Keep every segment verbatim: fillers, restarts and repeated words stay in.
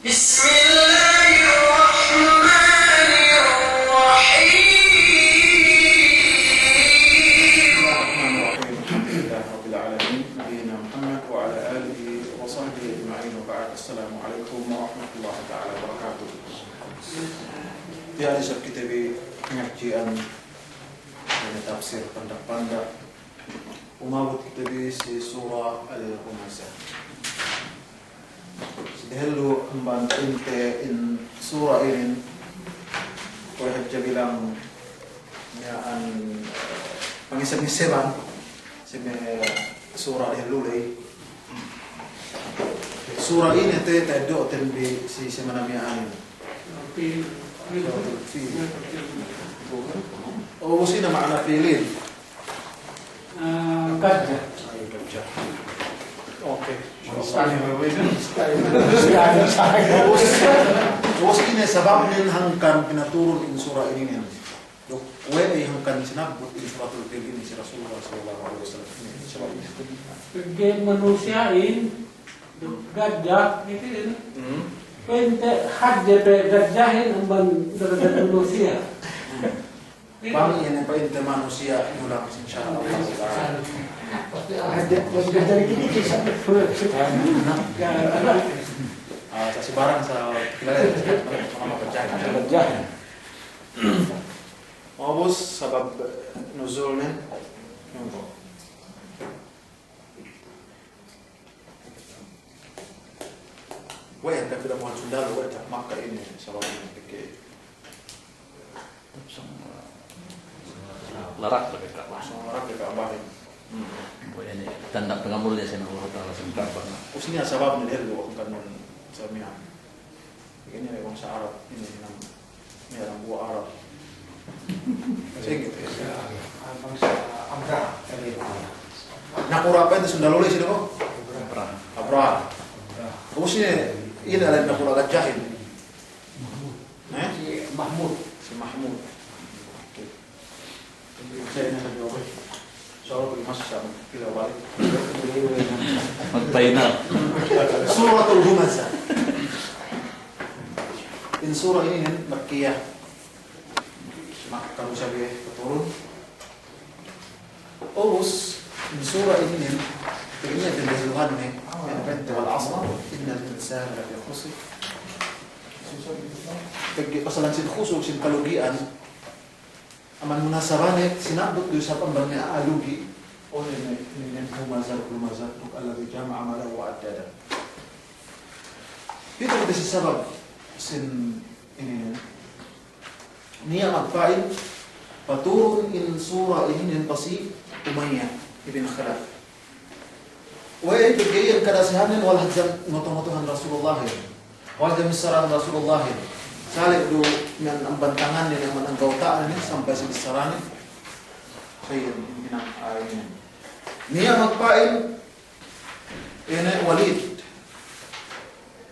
بسم الله الرحمن الرحيم. الرحمن الرحيم. الحمد لله رب العالمين. نبينا محمد وعلى آله وصحبه أجمعين وبعد. السلام عليكم ورحمة الله تعالى وبركاته. Tiya' isab kite bi ngadji'an tafsir pandak-pandak. Umabut kite bi si Sura Al-Humazah. Si dehellu amban inte in sura inin, kuwe' hadja bilang miya'an, eh, pangiseb-iseban si me' sura dehellu ley. Sura inin te ta'eddo'ten bi si semana miya'an inin. Suratul Fil. O, ubus ine ma'ana filin? Ah, gadja. Ay, gadja. Oke. Ustaz. Ubus, ubus ine sababnen hangkan pinaturun in sura inin. Duk we' hangkan sinabbut in Suratul Fil inin si Rasulullah sallallahu alaihi wasallam. Ine sababnen? Pegge' manusiya'in duk gadja, gitu, ya. Hmm. Pa'inte hadje pe gadjahin amban darajat manusiya'. Bang iye ne pa'inte manusiya' gulang, insya Allah. Hadje, hadje dikit-dikit. Ah, sa' si barang sa' gadjahin. Gadjahin. Ubus sabab nuzulnen. We' hangkan pī damuhan sundalu we' hap Makka inin, sabab inin pegge' larak lagi Ka'bah. Larak lagi Ka'bah inin. Hmm. We' inin tanda' pangamulliya sin Allah Ta'ala sin Ka'bah. Ubus niya' sabab ne dehellu hangkan nun samiyan. Inin bangsa Arab, inin hinang, hinang buwa' Arab. Sa'ingge? Bangsa Abraha. Nakura' pa'inte sundalu ley sine ko'? Abraha. Abraha. Ubus ine, ine la'i nakura' gadjahin? Eh? Si Mahmud. Si Mahmud. Oke. Magpahinal. Suratul Humazah. In sura inin Makkiyah. Makka du isab iye paturun. Ubus, in sura inin, pegge' inin dehelluhanne, ine pa'inte, والعصر إن الإنسان لفي خسر. Pegge' pasalan sin khusur, sin kalugi'an, amban munasabane, sinabbut du isab amban me' a'a lugi'. O, ine, ine, ine, humazah, lumazah, duk الذي جمع مالا وعدده. Pitu kite si sabab sin inin. Niya' magpa'in, paturun in sura inin pa si Umayyah ibn Khalaf. We'ey, pegge' iye kadasehannen wal hadja ngoto-ngotohan Rasulullahin. Wal hadja missarahan Rasulullahin. Sali' du miya'an amban tangannen, amban anggawta'annen, sampay si bissaranen. Sa' iyan, hinang inin. Niya' magpa'in, ine, Walid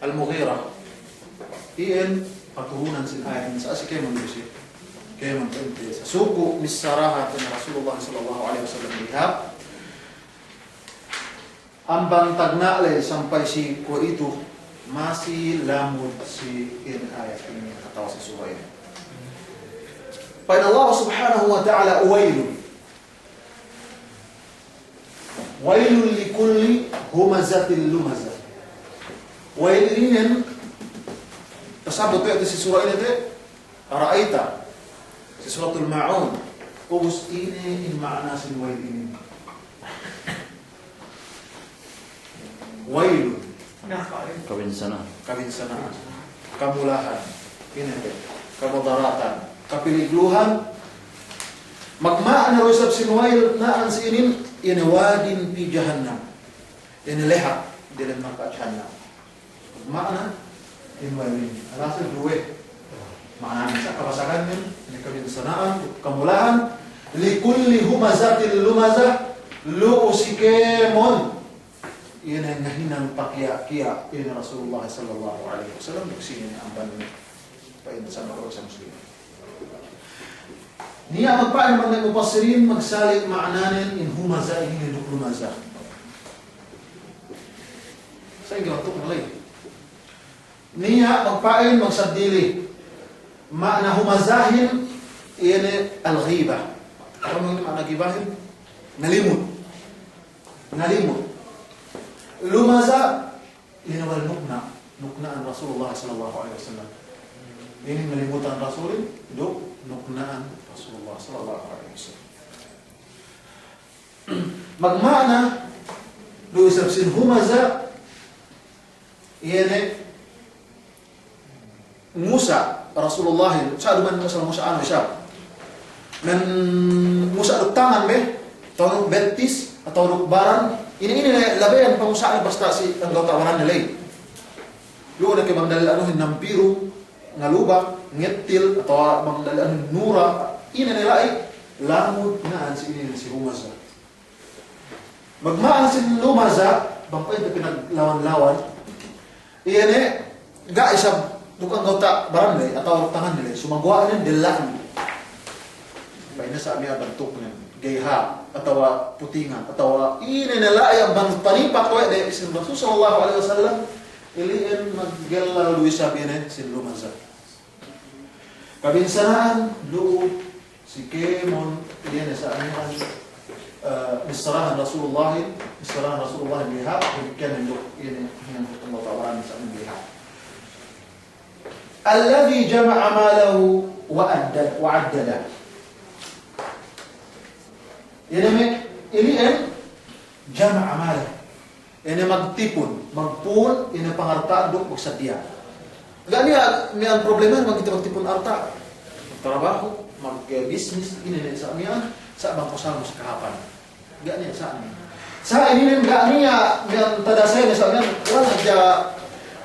Al-Mughirah. Iyan paturunan sin ayat inin, sa' si kēmon du siye. Kēmon pa'inte. Sa' suku missarahan Rasulullah sallallahu alaihi wasallam dihap. Amban tagna' ley sampay si kuwe'itu masi lamud si inin ayat inin atawa si sura inin. Pa'in Allah subhanahu wa ta'ala, ويل. ويل لكل همزة لمزة. Wail inin, tasabbut we' te si sura inin te, أرأيت, si Suratul Ma'un. Ubus ine in ma'ana sin wail inin? Wailun. Kabinsana'an. Kabinsana'an. Kamulahan. Ine pe? Kamadaratan. Kapiligluhan. Magma'ana du isab sin wail na'an si inin, ine, واد في جهنم. Ine, lehak diyalem narka' jahannam. Magma'ana in wail inin. Alhasil duwe ma'ananen, sa' kabasagannen, ine, kabinsana'an, kamulahan, لكل همزة لمزة, lu'u si kēmon, ine, ngahinang pakiya'-kiya', ine, Rasulullah sallallahu alaihi wasallam, duk sine amban pa'inte sa' makabangsa Muslim. Niya' magpa'in amban me' mufassirin, magsali' ma'ananen in humaza inin duk lumaza. Sa'ingge waktu mulai. Niya' magpa'in magsaddili. Ma'na humazahin, iye ne al-ghibah. Apa ma'na ghibahin? Ngalimut. Ngalimut. Lumaza, iye ne wal nukna'. Nukna'an Rasulullah sallallahu alaihi wasallam. Iye ne ngalimutan Rasulin, duk nukna'an Rasulullah sallallahu alaihi wasallam. Magma'na du isab sin humaza, iye ne ngusa' Rasulullah, sa' duma'in ngusa', ngusa' anu isab. Men ngusa' duk tangan be, atawa duk bettis, atawa duk baran, ine-ine ne labeyan pangusa'ne basta si anggawta' baranne ley. Lu'u ne ke bang dalil anuhin nampirung, ngalubak, ngettil, atawa bang dalil anuhin nura, ine ne la'i, lamud na'an si ine ne si humaza. Magma'an sin lumaza, bang pa'inte pinaglawan-lawan, iye ne, ga' isab duk anggawta' baranne, atawa duk tanganne, sumaguwa' inin della'an. Pa'inne sa' miya'an bantuknen, ga'i hāp, atawa putingan, atawa ine ne la'i amban panipak we' de sin Rasul sallallahu alaihi wasallam, ili'en maggellal du isab ine sin lumaza. Kabinsana'an lu'u si kēmon, iye ne sa' miya'an, eh, bissarahan Rasulullah, bissarahan Rasulullah ga'i hāp, damikkiyan du ine, ine, Allah Ta'ala bissarahan ga'i hāp. Alladhi jama'a malahu wa adda-, wa addada. Iye ne me', ili'en jama'a malahu. Ine magtipun, magpūn, ine pangarta'an duk magsaddiya. Ga' niya' miya'an problema bang kite magtipun arta'. Magtarabahu, magbisnis, ine ne sa' miya'an, sa' bang kusa' mu si kahāpan. Ga' niya' sa' miya'an. Sa' inin ga' niya' miya'an tadasene sa' miya'an, wala' hadja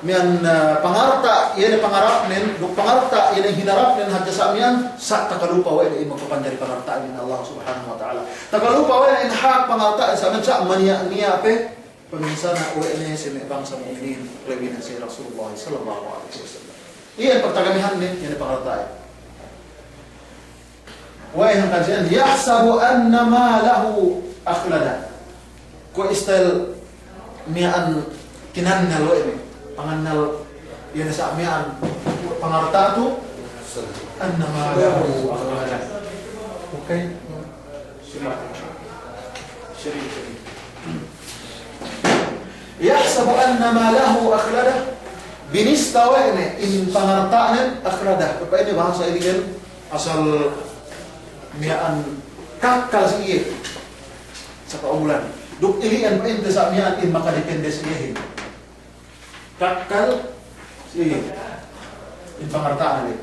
miya'an, eh, pangarta', iye ne pangarapnen, duk pangarta', iye ne hinarapnen hadja sa' miya'an, sa' takalupa we' ne in magpapanjari pangarta'in Allah Subhanahu wa Ta'ala. Takalupa we' ne in hak pangarta'in sa' miya'an, sa' maniya'-niya' pe, Paminsana' we' ne si me' bangsa mu'minin, lebbi ne si Rasulullah sallallahu alaihi wasallam. Iye pagtagamihanne, iye ne pangarta'in. We' ne hangkan siye, yahsabu anna malahu akhladah. Kuwe' style miya'an kinannal we' ne. Pangannal iye ne sa' miya'an pangarta' tu, anna malahu akhladah. Okay? Yahsabu anna malahu akhladah, binista we' ne in pangarta'nen akhladah. Pa'inne bahasa Iligen asal miya'an kakkal si iye. Sapa ulan. Duk ili'en pa'inte sa' miya'an in makadepende si iyehin. Kakkal si iye in pangarta'an le.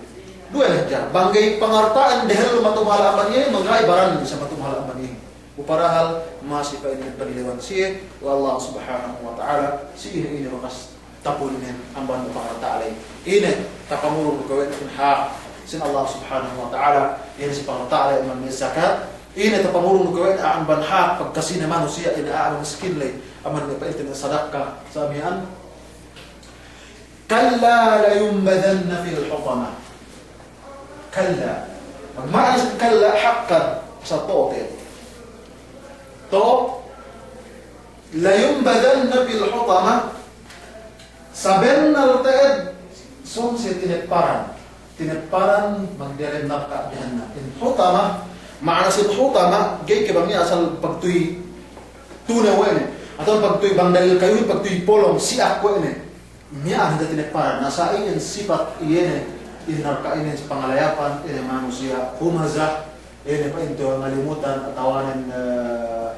Duwe hadja. Bang ga'i pangarta'an dehellu matumahala' amban iye, bang ga'i baran sa' matumahala' amban iye. Bu parahal masi pa'in panilewan siye we' Allah Subhanahu wa Ta'ala, si ine-ine bakas tapunnen amban pangarta'an le. Ine tapamurung du kuwe' ne in hak sin Allah Subhanahu wa Ta'ala, ine si pangarta'an le amban me' zakat, ine tapamurung du kuwe' ne amban hak pagkasine manusiya', ine amban miskin le, amban me' pa'inte sadakka, sa' miya'an. Kalla layunbadhanna fil hutamah. Kalla. Magma'na sin kalla haqqan, sa' to'o te'ed. To'o, layunbadhanna fil hutamah, sabennal te'ed sōng siye tinepparan. Tinepparan magdiyalem narka' jahannam. In hutamah, ma'na sin hutamah, ga'i ke bang iye asal pagtuy tunew we' ne. Atawa pagtuy bang dalil kayuhin, pagtuy polong, si'ak we' ne. Miya'an hadja tinepparan, na sa' inin sipat iye ne, in narka' inin si pangalayapan, ine manusiya' humazah, ine pa'inte ngalimutan, atawanen, eh,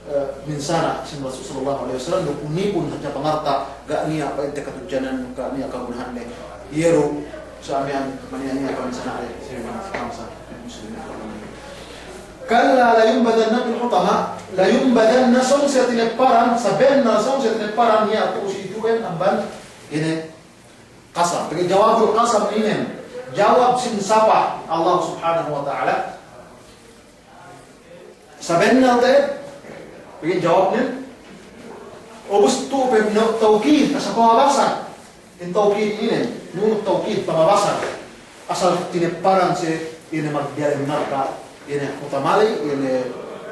eh, minsana' sin Rasul sallallahu alaihi wasallam, duk nipun hadja pangarta', ga' niya' pa'inte katudjanan, ga' niya' kagunahanne. Iye du, sa' miya'an maniya'-niya' paminsana' le, si bangsa muslimin. Kalla layunbadhanna fil hutamah, layunbadhanna sōng siye tinepparan, sabennal sōng siye tinepparan niya' tu'u si itu'en amban ine qasam. Pegge' jawabul qasam inin, jawab sin sapa Allah Subhanahu wa Ta'ala. Sabennal te'ed, pegge' jawabnen. Ubus tu'u pe nunu tawkid, asal pamabasan. In tawkid inin, nunu tawkid pamabasan. Asal tinepparan siye ine magdiyalem narka', ine hutamah le, ine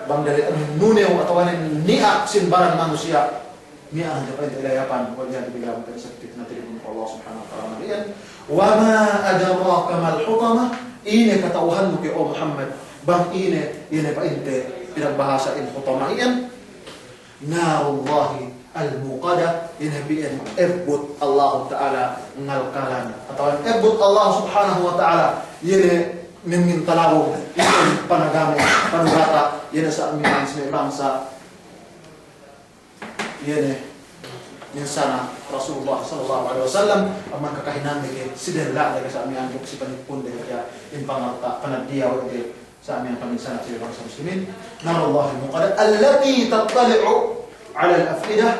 bang dalil nunew atawa ine ni'ak sin baran manusiya'. Miya'an hadja pa'inte ilayapan, wal iyadhu billah, maka isab fitna tirimun Allah Subhanahu wa Ta'ala iyan. Wa ma adraka mal hutamah, ine kata'uhannu ke, o Muhammad, bang ine, ine pa'inte pinagbahasa in hutamah iyan? Narullahil muqadah, ine pa'in ebbut Allahu Ta'ala ngalkalan. Atawa ebbut Allah Subhanahu wa Ta'ala, ine mingin talabung, ine panagame, panugata, ine sa' miya'an si me' bangsa, ine, minsana Rasulullah sallallahu alaihi wasallam, amban kakahinang de ke, si della' de ke sa' miya'an duk si panippun de ke, in pangalta', panaddiya we' de, sa' miya'an paminsana si bangsa muslimin, narullahil muqadah, allati tattali'u alal af'idah,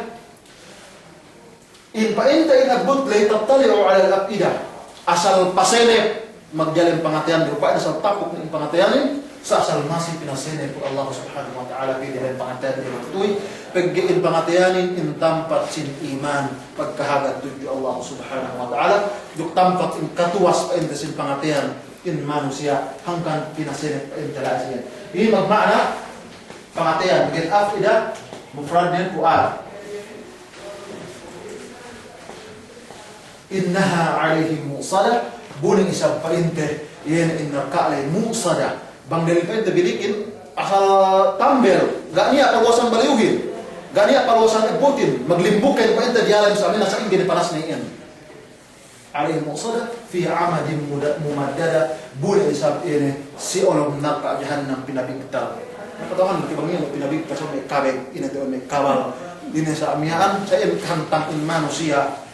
in pa'inte in ebbut ley tattali'u alal af'idah. Asal pasenep magdiyalem pangateyan, rupa'in asal tapuk ne in pangateyanin, sa' asal masi pinasenep we' Allah Subhanahu wa Ta'ala pī diyalem pangateyan de matutuy, pegge' in pangateyanin in tampat sin iman, pagkahagad tudju Allah Subhanahu wa Ta'ala, duk tampat in katuwas pa'inte sin pangateyan in manusiya', hangkan pinasenep pa'inte la'i siyan. Inin magma'na pangateyan, pegge' af'idah, mufradnen fu'ad. Innaha alaihim mu'sadah, bu ne isab pa'inte, iye ne in narka' ley mu'sadah. Bang diyalem pa'inte bilikin, asal tambel, ga' niya' paluwasan baliyuhin, ga' niya' paluwasan ebbutin, maglimbuken pa'inte diyalem sa' miya'an sa'ingge ne panasne iyan. Alaihim mu'sadah, fi amadin muda-, mumaddadah, bu ne isab iye ne, si olom narka' jahannam pinabigtal. Kata'uhan kite bang iye ne pinabigtal, sa' me' kabeg, ine te me' kabal, ine sa' miya'an, sa' iye ne kahantang in manusiya'.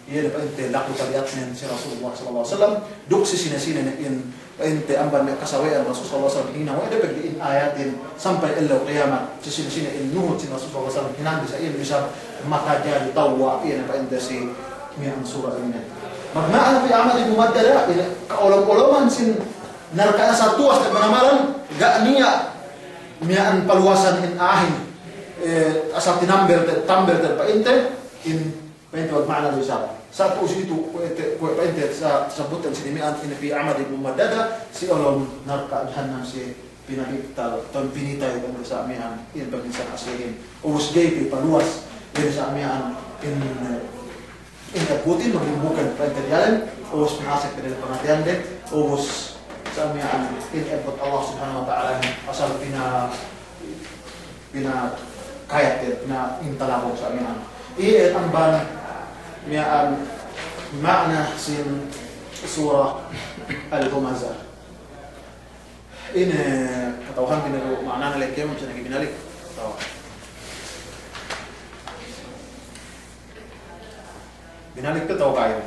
Iye ne pa'inte laku tabi'atnen si Rasulullah sallallahu alaihi wasallam, duk si sine-sine ne in, pa'inte amban me' kasawe'an Rasul sallallahu alaihi wasallam hinang we' de pegge' in ayatin sampay ellew kiyamat, si sine-sine in nuhut sin Rasul sallallahu alaihi wasallam hinang de sa' iye ne isab makajari tewwa', iye ne pa'inte si miya'an sura inin. Magma'na fi amadin mumaddadah, iye ne ka'olom-oloman sin narka' sa' tuwas te manamalan, ga' niya' miya'an paluwasan in a'ahin, eh, asal tinambel te, tambel te pa'inte, in Pa'inte magma'na du isab. Sa' tu'u si itu, kuwe' te, kuwe' pa'inte sa-, tasabbutan si miya'an ine fi amadin mumaddadah, si olom narka' jahannam si pinabigtal, atawa pinitay pa'inte sa' miya'an, iyan pa'inte sa' asihin. Ubus ga'i pe paluwas, iyan sa' miya'an in, in ebbutin maglimbuken pa'inte diyalem, ubus pinasek pe diyalem pangateyan de, ubus sa' miya'an in ebbut Allah Subhanahu wa Ta'ala asal pina- Pinakayat iye, pina-, intalabung sa' miya'an. Iye amban miya'an ma'na sin sura Al-Humazah. Ine kata'uhan bi ne du ma'nane ley kēmon, sa' ne ga'i binalik. Kata'uhan. Binalik ke tau kayu.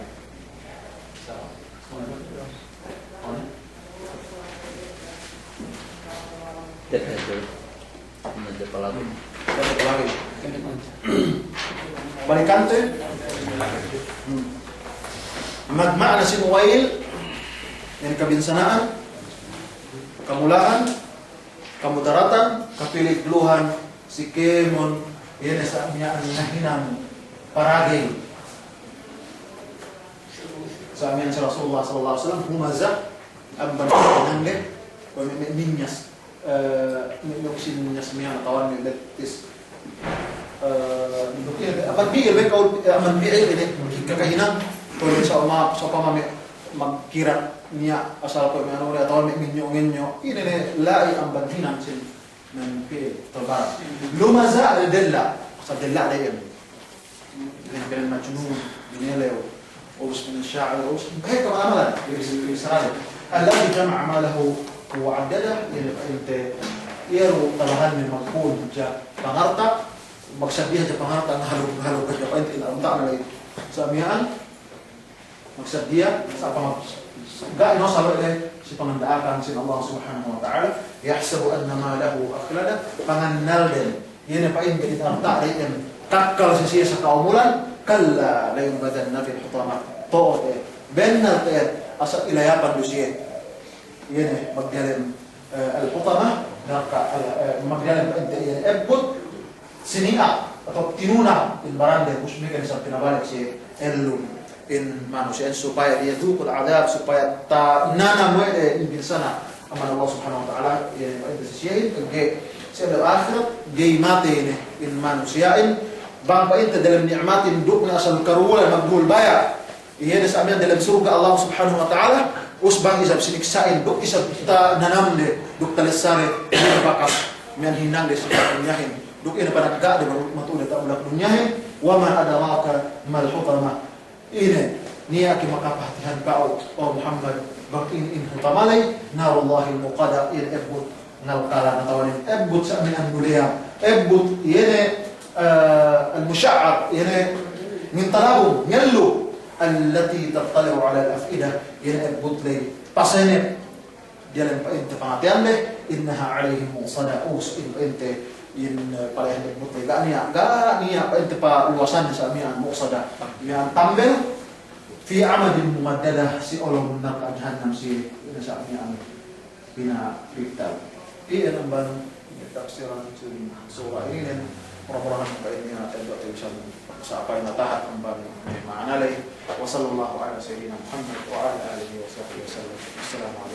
Balikan te. Hmm. Magma'na sin wail, iyan kabinsana'an, kamulaan, kamudaratan, kapiligluhan, si kēmon, iye ne sa' miya'an nahinang paragey. Sa' miya'an si Rasulullah sallallahu alaihi wasallam, humazah, amban hinang de, kuwe' me', me' minyas, eh, me', me' usin minyas miya'an, atawa me' lettis. Eh, duk iye, amban bi'ir, be, ka'u, eh, amban bi'ir ine, kakahinang, kuwe' me' sa'upama, sa'upama me' magkirak niya' asal kuwe' me' anu, atawa me' ngenyo'-ngenyo', ine ne la'i amban hinang sin me' pi'il, tolbaran. Lumaza' della', asal della' de iyan. Iyan kēmon majnun, binelew, ubus kēmon sha'ir, ubus, eh, kēmon amalan, bi Isra'il. Alladhi jama'a malahu wa 'addadah, iyan pa'inte, iye du tabahanne magpūn hadja pangalta', magsadiya hadja pangalta', ngahalug-halug hadja pa'inte, ila unta' na lagi. Sa' miya'an, magsadiya, sa' pamag-, ga' inosal we' de si panganda'akan sin Allah Subhanahu wa Ta'ala, yahsabu anna malahu akhladah, pangannalden, iye ne pa'inte in alta' de iyan kakkal si siye sa' ka'umulan, kalla layunbadanna fil hutamah. To'o te, bennal te, asal ilayapan du siye. Iye ne, magdiyalem, eh, al-hutamah, narka', eh, magdiyalem pa'inte iye ne, ebbut, sini'ap atawa tinunang in baran de, ubus meke ne sa' pinabalik si ellum in manusiya' supaya liyadhuqul adhab, supaya tananam we' de in binsana' amban Allah Subhanahu wa Ta'ala, iye ne pa'inte si siyehin, pegge' si ellew ahirat, ga'i matey ne in manusiya'in, Bang pa'inte dalem ni'matin duk ne asal karulan magdul baya'. Iye ne sa' miya'an dalem surga' Allah Subhanahu wa Ta'ala, ubus bang isab siniksa'in duk isab tananamde duk talessade, iye ne bakas miya'an hinangde si dunyahin. Duk iye ne panagga'de baru matu'ude ta'ulak dunyahin, wa ma adraka mal hutamah. Ine, niya' ke makapahatihan ka'u, o Muhammad, bang ine in hutamah ley, narullahil muqada, ine ebbut ngalkalan atawa ine ebbut sa' miya'an nuleyang, ebbut iye ne, eh, al-musha'shar, iye ne ngintalabung, ngellu, allati tattali'u alal af'idah, iye ne ebbut ley pasenep diyalem pa'inte pangateyande, innaha alaihim mu'sada, ubus in pa'inte, in, eh, palayahan ebbut ley, ga' niya', ga' niya' pa'inte paluwasanne sa' miya'an mu'sada, miya'an tambel, fi amadin mumaddada, si olom narka' jahannam si, ine sa' miya'an pinabigtal. Iye ne amban tafsiran si sura inin, mura-murahan pa'inne, eh, bisa sa' pa'in matahat amban ma'ana ley. Wa sallallahu ala sayyidina Muhammad wa ala alihi wa sahbihi wa sallam. Assalamu alaikum.